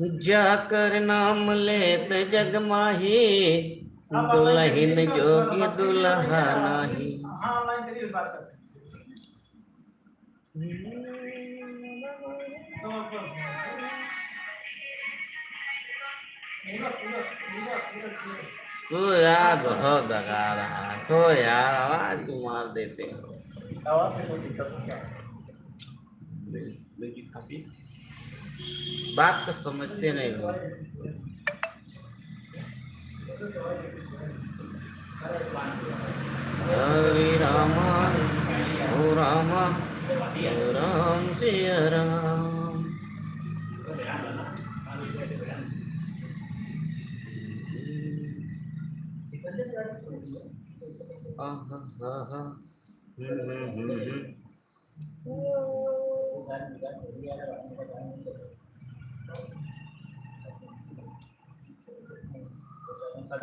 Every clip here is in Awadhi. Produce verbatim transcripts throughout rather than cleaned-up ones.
जाकर नाम लेत जग माही, दुलहिन जोगी दुलहा नाही। तू यार बहुत बेकार है, तो यार आवाज को मार देते हो। आवाज से कोई दिक्कत हो क्या? लेकिन काफी बात को समझते नहीं हो। हरे राम, ओ राम, ओ राम सिया राम। आहा, हा, हा। हम्म, हम्म, हम्म, हम्म।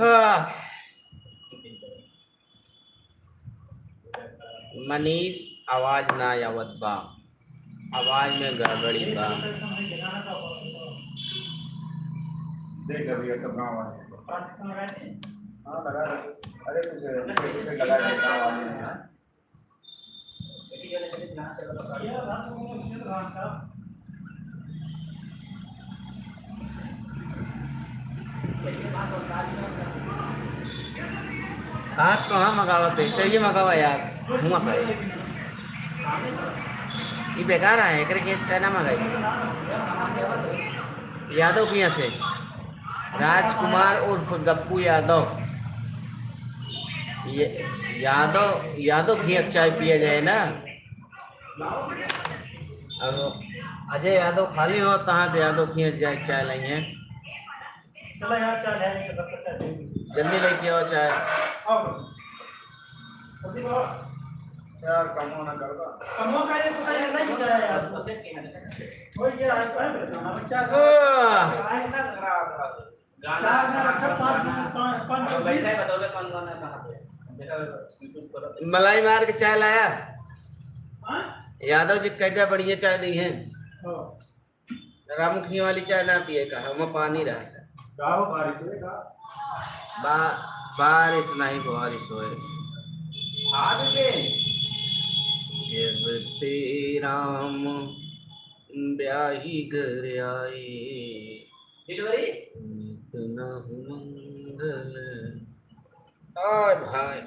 हाँ। मनीष, आवाज ना आवत बा, आवाज में गड़बड़ी बा। देख अभी ये सब गाँव वाले। हाँ, लगा रहे। अरे कुछ लगा रहे गाँव वाले हैं। आज कहाँ मगावत है? चाहिए मगावा यार, हुआ सारे। ये बेकार है, एकरे के चाय ना मंगाई। यादव किहाँ से? राजकुमार उर्फ गप्पू यादव। ये यादव, यादव किहाँ चाय पिया जाए ना। अब अजय यादव खाली हो, तहाँ तो यादव किहाँ जाए चाय लाइए। चला यार, चाय है, सबका चाय दे दीजिए। जल्दी लेके आओ चाय। आओ। जल्दी आओ। यार, कमो ना करबा। कमो का ये तो कहीं नहीं जाए यार। वही क्या है, क्या परेशान है, क्या आह। चाय ना खराब है। चार हजार अच्छा, पाँच हजार, पाँच, पाँच सौ बीस। मलाई मार के चाय लाया। हाँ? यादव जी कैसे बढ़िया चाय दी है। हाँ। रामुखिया वाली चाय ना पिए का, हम पानी रहता। का हो बारिश में का? बा-, बारिश नहीं, बारिश होए। जब ते राम ब्याही घर आए, इतना मंगल। ओए भाई।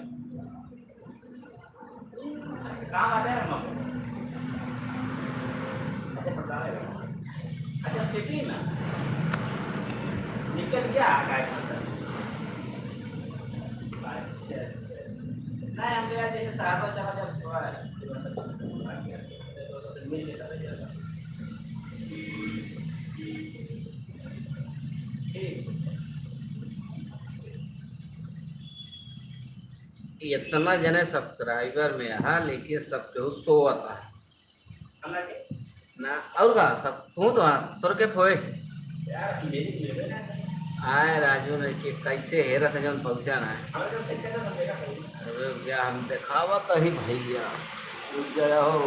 अच्छा, काम आ जाए हम आपको। अच्छा, पता है। अच्छा, सिटी में निकल गया, काय मतलब? अच्छा, अच्छा, अच्छा। नहीं, हम तो यार जैसे साहब का चाह जब थोड़ा मिल के चला जाता। ठीक। इतना जने subscriber में हा, लेकिन सब केहू सोवत हा। ना, और का, सब तू तो हा, तोर के फोए। आए राजू ने कि कैसे हेरत है जौन पहुंचा ना है। अरे रुक जा, हम देखावत ही भैया, रुक गया हो।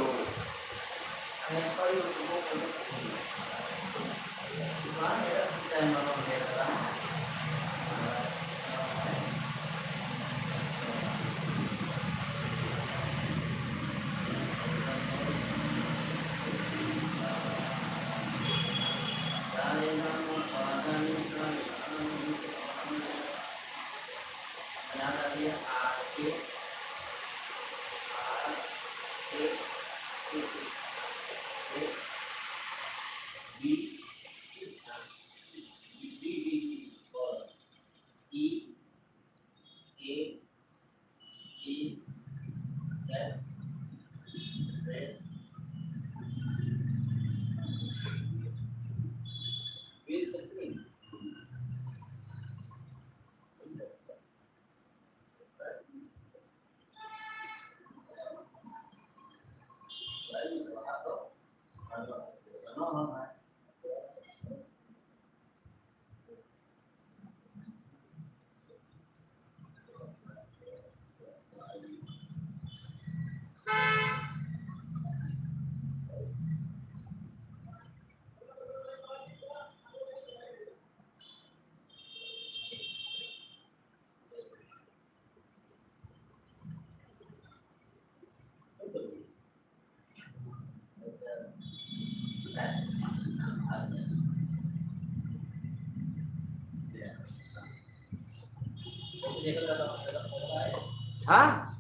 हाँ,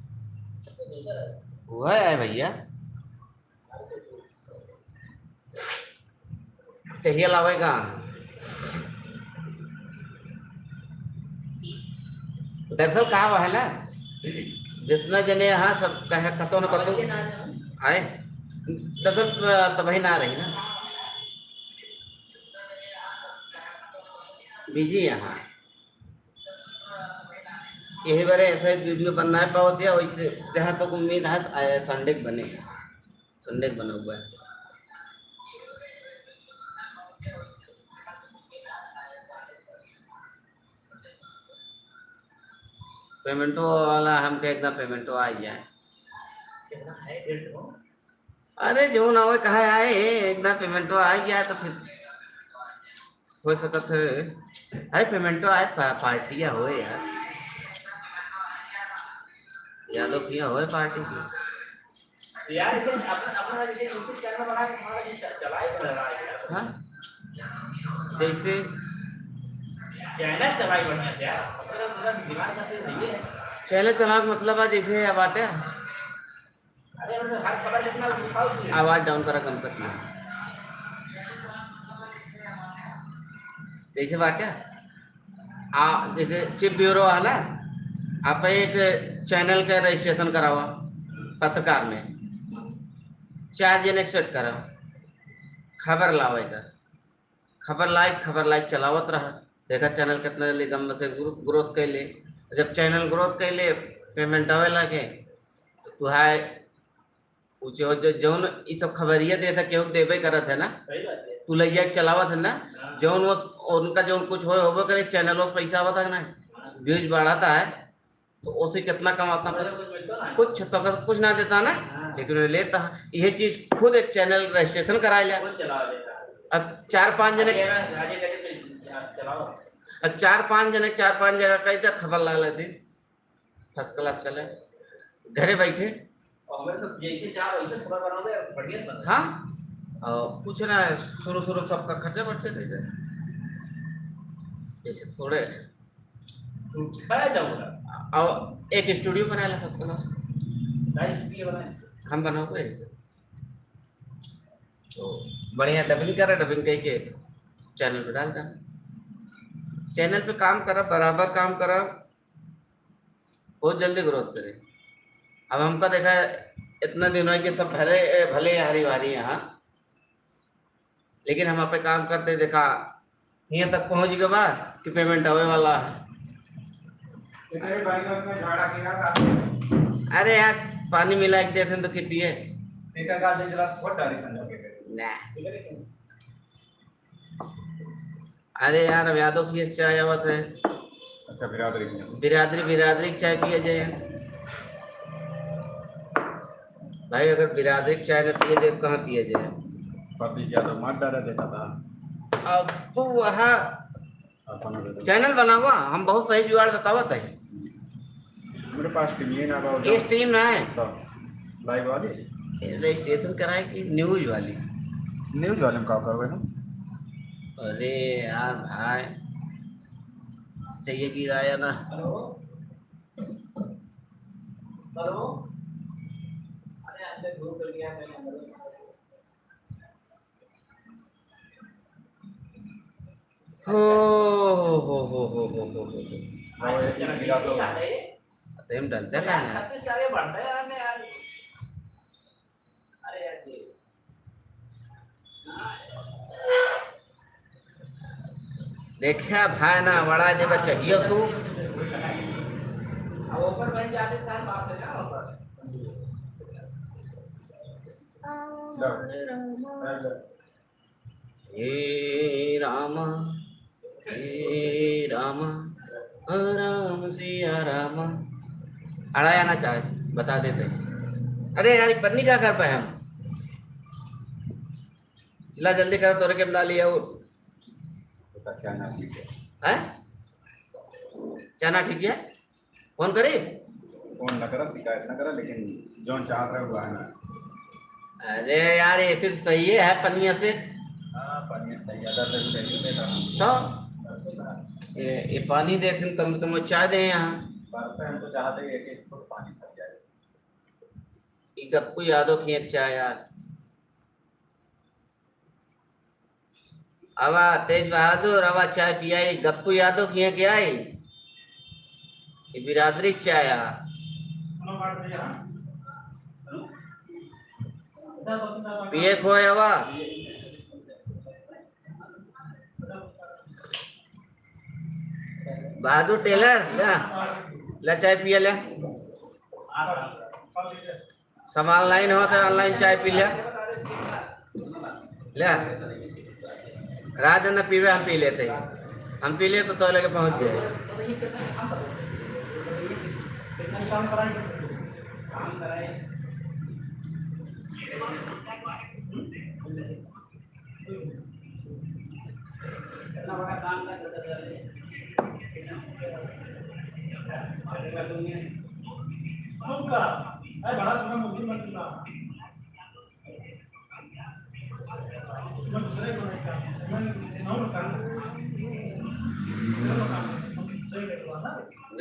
वो है भैया। चाहिए लावेगा। दरअसल का हुआ है ना, जितना जने यहाँ सब कहे, कतो न कतो आए, दरअसल तबही ना रही ना, बिजी यहाँ। यही बारे ऐसा एक वीडियो बनना है पावत या वैसे, जहाँ तक उम्मीद है, आ, संडे के बने, संडे के बना हुआ है। पेमेंटो वाला हमके एकदम पेमेंटो आ गया है। कितना है डेढ़ सौ? अरे, जो ना होए, कहाँ आए, एक दान पेमेंटो आ गया तो फिर हो सकत है। अरे, पेमेंटो आए, पा-, पार्टिया होए यार। यादव किया होए पार्टी की। यार, इसे अपना, अपना जैसे YouTube चैनल बना के हमारा भी च-, चलाए तो लगा यार। हाँ? जैसे चैनल चलाई बढ़िया से यार। अपना, अपना दिमाग में तो यही है। चैनल चलावे के मतलब है जैसे अब बाटे अरे, मतलब, हर खबर कितना उठाओ कि आवाज डाउन करा, कम कर दिया। जैसे बाटे, आ, जैसे चिप ब्यूरो वाला, आप एक चैनल का रजिस्ट्रेशन करावा पत्रकार में, चार जने सेट करा, खबर लावे का। खबर लाइक, खबर लाइक चलावत रहा। देखा चैनल कितना जल्दी एकदम से ग्रो-, ग्रोथ कैले। जब चैनल ग्रोथ कैले, पेमेंट आवे लागे, तो तुहाय पूछे हो, जो, जौन ई सब खबरिया देता, केहू देबे करत है ना, सही बात है। तू लइया के चलावत है ना, हाँ। जौन वो, उनका जौन कुछ होए, होबे करे, चैनल से पैसा आवत है ना, हाँ। व्यूज बढ़ाता है, तो ओसे कितना कमाता? कुछ मिलता ना। कुछ तो अगर कुछ ना देता ना, हाँ। लेकिन वो लेता है। यह चीज खुद एक चैनल रजिस्ट्रेशन करा लिया। खुद चला लेता है। अब चार पांच जने, अरे यार, राजे कहते थे, "चलाओ।" अब चार पांच जने, चार पांच जगह कही था, खबर ला लेते, फर्स्ट क्लास चले, घरे बैठे। और हमें तो जैसे चाह वैसे खबर बनाओगे, बढ़िया से बनाओगे। हाँ, और कुछ ना, शुरू शुरू सबका खर्चा बर्चा दे दे, जैसे थोड़े छुट्टा है जाऊंगा। और एक स्टूडियो बना ले फर्स्ट क्लास। नाइस स्टूडियो बनाए। हम बनाओगे। तो बढ़िया डबिंग करा, डबिंग कह के चैनल पे डाल देना। चैनल पे काम करा, बराबर काम करा, बहुत जल्दी ग्रोथ करे। अब हमका देखा, इतना दिन हो गए सब भले, भले हारी वारी यहाँ, लेकिन हम पे काम करते देखा, हियाँ तक पहुँच गए बा कि पेमेंट आवे वाला है। इतने भाई लोग में झाड़ा किया था। अरे यार, पानी मिला के देते तो कि पिए। एक आध दिन जरा बहुत डाली संजो के। ना। अरे यार, अब यादव की चाय आवत है। अच्छा, बिरादरी की। बिरादरी, बिरादरी की चाय पिया जाए। भाई, अगर बिरादरी की चाय न पिया जाए, तो कहाँ पिया जाए? प्रदीप यादव मार डाला देता था। अब तू वहाँ अपना दे दो। चैनल बनावा, हम बहुत सही जुगाड़ बतावत है। मेरे पास टीम ये ना बाबू। ये टीम ना है। तो लाइव वाली? ये रजिस्ट्रेशन कराए कि न्यूज वाली? न्यूज वाले में का करवे हम? अरे यार भाई, चाहिए कि राया ना। हेलो? हेलो? अरे, आपने ग्रुप कर लिया, मैं नंबर हो, हो, हो। हाँ, ये गिलास हो। तो हम डलते का ना? छत्तीस का ये बढ़ता है यार, यार। अरे यार, ये। देखा भाई ना, बड़ा देवे चाहिए तू। अब ऊपर भाई जाने साल बात है ना, ऊपर। लो। हे रामा, हे रामा, राम सिया रामा। अड़ा आना चाहे, बता देते। अरे यार, ये पन्नी का कर पाए हम? ला जल्दी कर, तोरे के हम डाली और। तो चना ठीक है। हैं? चना ठीक है? फोन करी? फोन न करा, शिकायत न करा, लेकिन जौन चाह रहे हुआ है ना। अरे यार, ऐसे तो सही है, है पनिया से। हाँ, पनिया सही है, दस रुपये की देता हूँ। तो? ये, ये पानी देते हैं, कम से कम वो चाय दे यहाँ। हम तो चाहते हैं कि एक एक फुट पानी भर जाए। ई गप्पू यादव किहे चाय यार। आवा तेज बहादुर, आवा चाय पियाई, गप्पू यादव किहे के आई। ई बिरादरी के चाय आ। पिए खोए आवा। बहादुर टेलर, ला, ला चाय पिया ले। सब online होत है, online चाय पी ले। ले। रात न पीवे, हम पी लेते हैं। हम पी ले तो तोह लगे पहुँच जाए।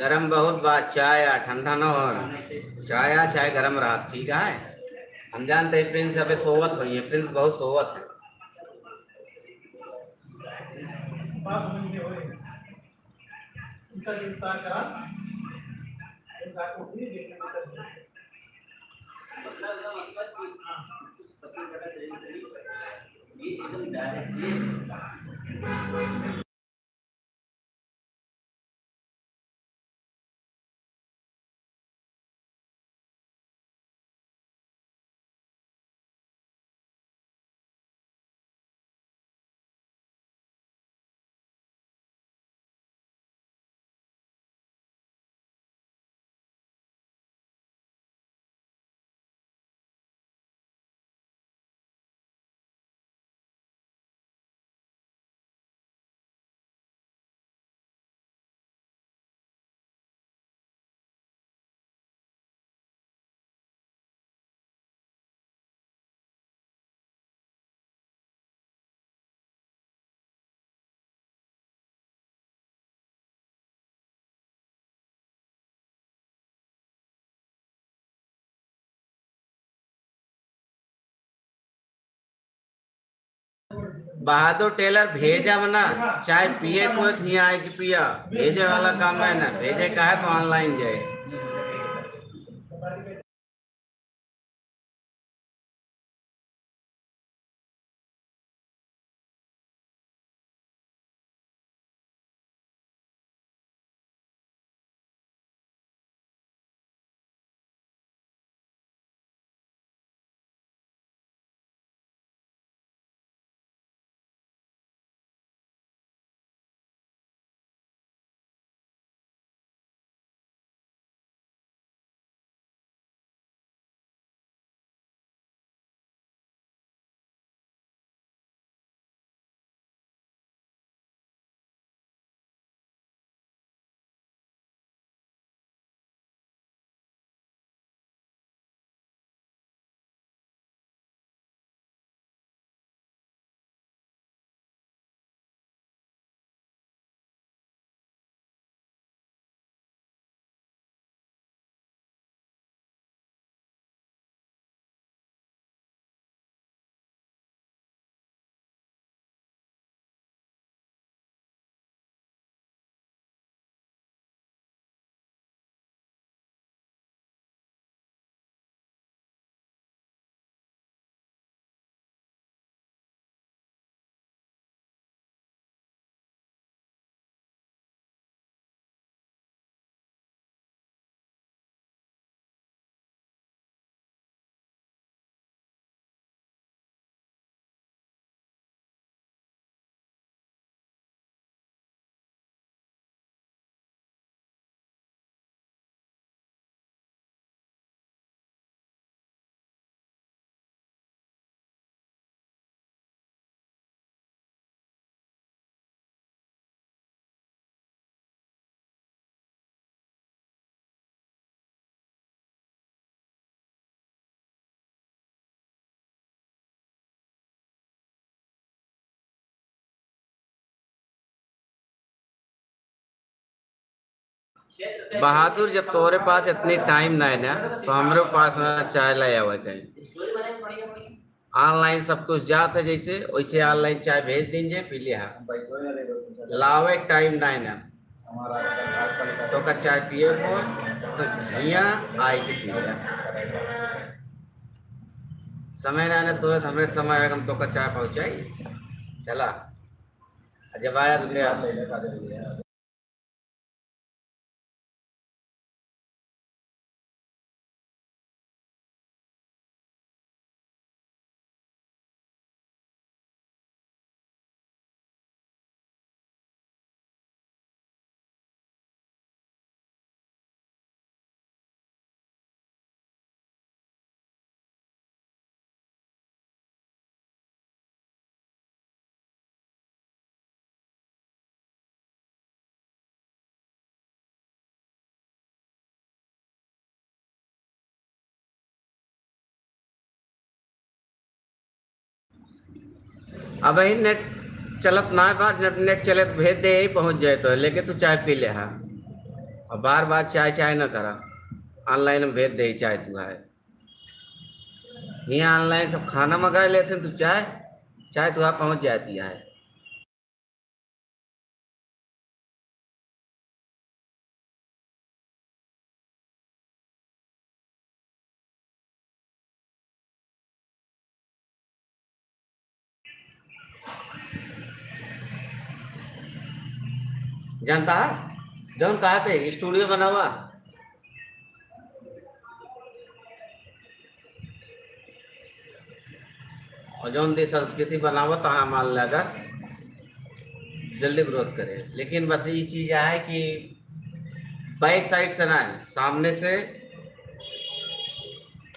गरम बहुत बा, चाय आ ठंडा न हो। चाय आ चाहे गरम रहा, ठीक है। हम जानते हैं प्रिंस अबे सोवत होइहैं, प्रिंस बहुत सोवत है। बहादुर टेलर भेजा बना, चाय पिए कोई हियाँ आए कि पिया, भेजे वाला काम है ना, भेजे का है तो online जाए। बहादुर, जब तोरे पास इतनी टाइम ना है ना, तो हमरे पास ना चाय ले आवे कहीं। ऑनलाइन सब कुछ जात है, जैसे वैसे ऑनलाइन चाय भेज दीजिए, पी लिया। लावे टाइम ना है ना, तोका चाय पिए को तो हियाँ आए के पी लिया। समय ना है ना, तो हमरे समय आएगा, हम तोका चाय पहुँचाई। चला, जब आया तो ले आ। अब ही नेट चलत ना बा, जब नेट चले तो भेज दे, यही पहुँच जाए तो, लेके तू चाय पी ले हा। और बार बार चाय चाय ना करा, ऑनलाइन में भेज दे चाय तू है। हियाँ ऑनलाइन सब खाना मंगा लेते हैं, तू चाय, चाय तू पहुँच जाती है। जनता है, जौन कहा थे स्टूडियो बनावा, और जौन दी संस्कृति बनावत है, मान ला अगर जल्दी ग्रोथ करे। लेकिन बस ये चीज है कि बैक साइड से ना है, सामने से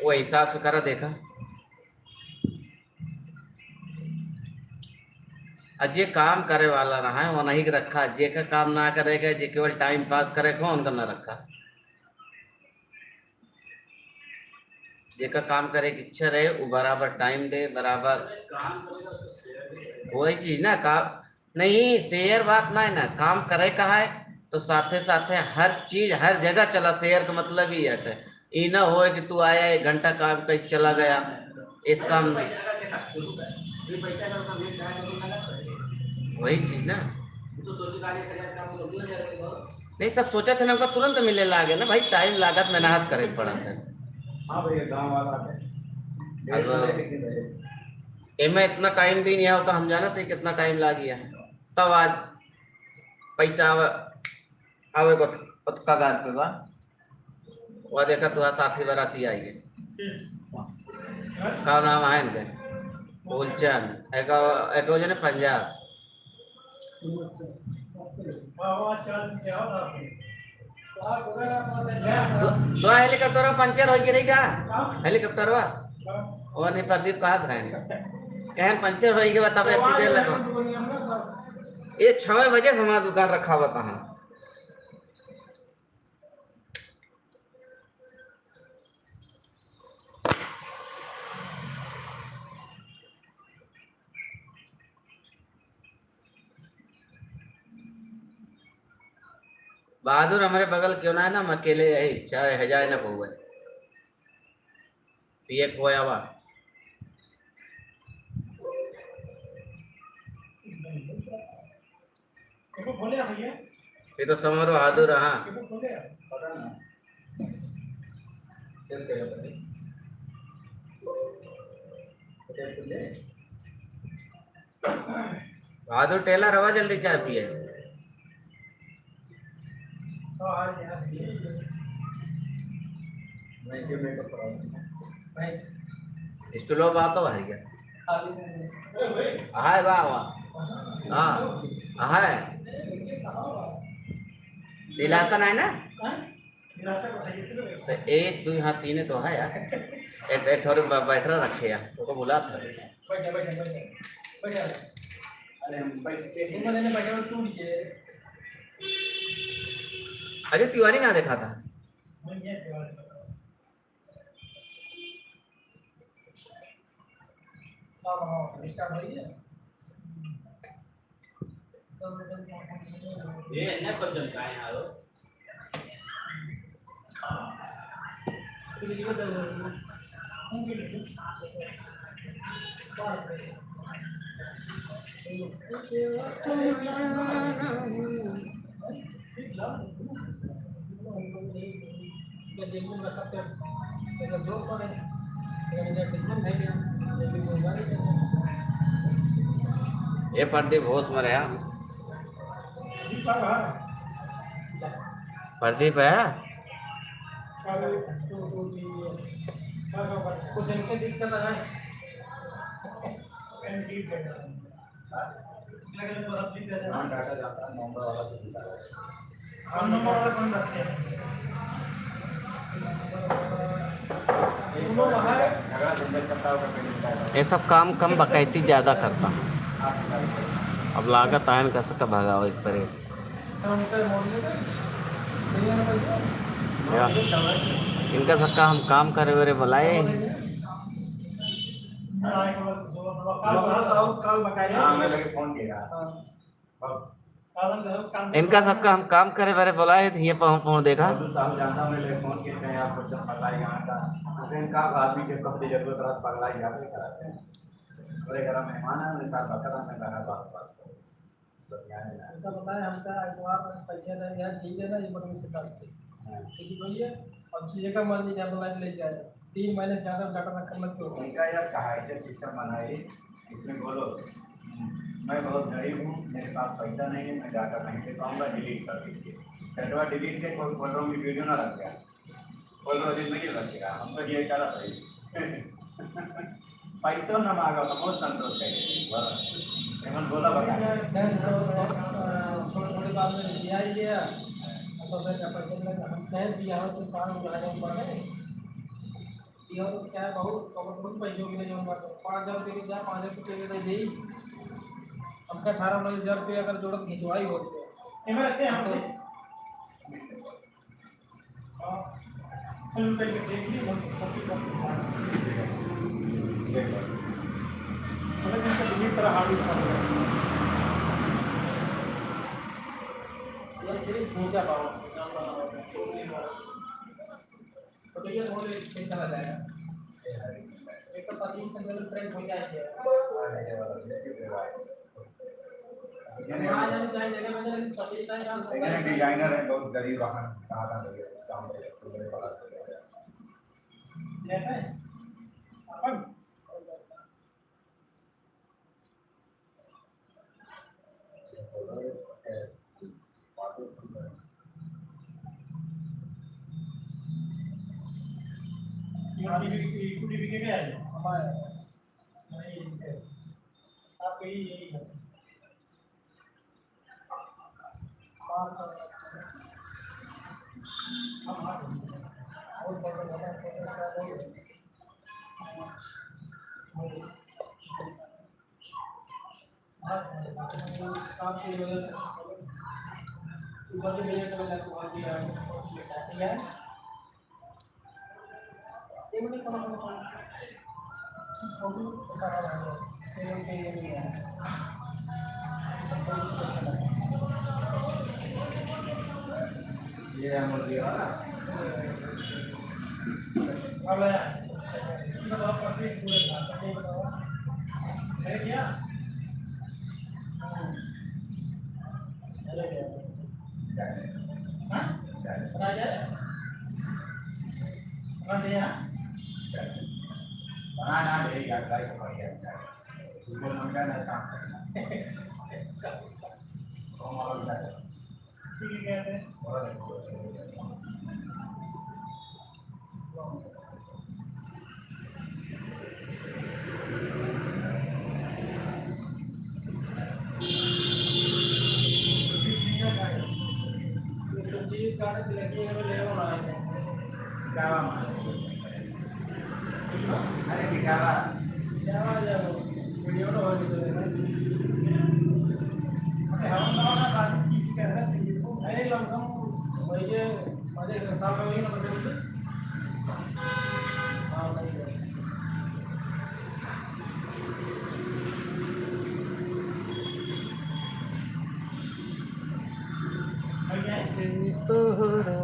वो हिसाब से करा देखा। और जे काम करे वाला रहा है, वो नहीं रखा। जेका काम ना करे के, जे केवल टाइम पास करे को, उनका ना रखा। जेका काम करे के इच्छा रहे, वो बराबर टाइम दे, बराबर वही चीज ना, काम नहीं, शेयर बात ना है ना, काम करे का है, तो साथे साथे हर चीज, हर जगह चला। शेयर का मतलब ही हटे, ई ना होए कि तू आया, एक घंटा काम कर चला गया, इस काम में। वही चीज ना। नहीं, सब सोचा थे ना, हमका तुरंत मिले लागे ना भाई, टाइम लागत, मेहनत करे पड़ा थे। हाँ भैया, गाँव वाला है। अब एमे इतना टाइम भी नहीं होगा, हम जानत है कितना टाइम लागी है, तब आज पैसा आवे, आवे को ओतका गाल पे बा। वह देखा, तुहार साथी बराती आई है। का नाम है इनके? फूलचंद। एक, एक जने पंजाब। दो, दो हेलीकॉप्टर पंचर हो गई रही का? हेलीकॉप्टर? वो नहीं, प्रदीप कहा था, कहन पंचर हो गई, बता, इतनी देर लगा। ये छः बजे से हमारा दुकान रखा हुआ था। बहादुर हमरे बगल क्यों ना है ना, हम अकेले यही, चाहे है जाए ना पहुए। पिए खोया बा। ये तो समर बहादुर, हाँ। बहादुर टेलर, आवा जल्दी चाय पिए। स्टूलो बा तो है क्या? हाय बा, बा। हाँ, हाय। इलाका नहीं ना? तो एक, दो, हाँ, तीन तो है यार। एक, एक थोड़े ब-, बैटरा रखे यार, उसको बुला था। अरे हम बैठ के अजय तिवारी ना देखा था। ये है ना, कब जन का है यार? ये प्रदीप होश में रहा। प्रदीप है? कुछ इनके दिक्कत है। हाँ, डाटा जाता है, नंबर वाला तो दिखा रहा है। कौन नंबर वाला कौन रखे हैं? ये सब काम कम, बकैती ज्यादा करता। अब लागत आयन का सका भगावे के परे। अच्छा, उनका मोड़ लेते हैं। या। इनका सबका हम काम करे वरे बुलाए। हाँ, एक बार, दो बार, कल बकाया। हाँ, हमें लगे फोन किया। हाँ। इनका सबका हम काम करे बारे बोलाए थे, ये पहुँच पहुँच देखा। मधु साहब जानता हूँ, मैं ले फोन किए थे आपको, जब पगलाई यहाँ का। लेकिन का आदमी के कब जरूरत रहा, पगलाई जाते कराते हैं। बड़े घर मेहमान है, मेरे साथ बता रहा, मैं बाहर बात, बात करूँ। तो ध्यान देना। ऐसा बताए, हमका एक बार पैसे नहीं है, ठीक है ना, ये बटन से काट दे। हाँ। ठीक है, बोलिए, अब जिए का मर्जी क्या बोला, ले जाए। तीन महीने से ज्यादा डाटा रखा मत करो। उनका यह कहा, ऐसे सिस्टम बनाइए, इसमें बोलो, "मैं बहुत गरीब हूँ, मेरे पास पैसा नहीं है, मैं डाटा कहीं से पाऊंगा, डिलीट कर दीजिए।" चटवा डिलीट के कोई फोटो में वीडियो ना रख गया, फोटो डिलीट नहीं रखेगा, हम तो ये करा भाई। पैसो ना मांगा, हम बहुत संतोष है। एमन बोला बता। छोटे छोटे बात में रिसियाई गया, तो फिर पैसे लगा, हम कह दिया हो तो सारा उड़ा पड़े। ये और क्या है, बहुत, बहुत, बहुत पैसे हो गए जौन बात। पाँच हजार रुपये के जा, पाँच हजार रुपये के दे दी। हमका अठारह उन्नीस हजार रुपये अगर जोड़त खिंचवाई होत तो। एमे रखते हैं हम तो। हाँ। चलो, कल के देख लिए, बहुत, बहुत, बहुत। मतलब, इनका दिल्ली तरह हार्ड डिस्क है। यार, फिर पहुंचा पाओ, नाम बताओ। तो भैया थोड़े ठीक चला जाएगा। एक तो पच्चीस तक जरूर प्रिंट हो जाएगी। आज हम चाहे जगह में तो पच्चीस तारीख आ सकते हैं। डिजाइनर है, बहुत गरीब, वहाँ कहाँ कहाँ लगे, काम करे, तो मेरे पास लेते हैं अपन। ये है मुर्गी वाला। अब ये बताओ, पत्नी पूरे खा, पत्नी बताओ। है क्या? हाँ? बता दे। बता दे यार। बना ना दे यार, भाई को बढ़िया। सुबह मंडा ना काम करना। कौन और जाए? ठीक है, कहते हैं। अरे, निकाला। तोहरा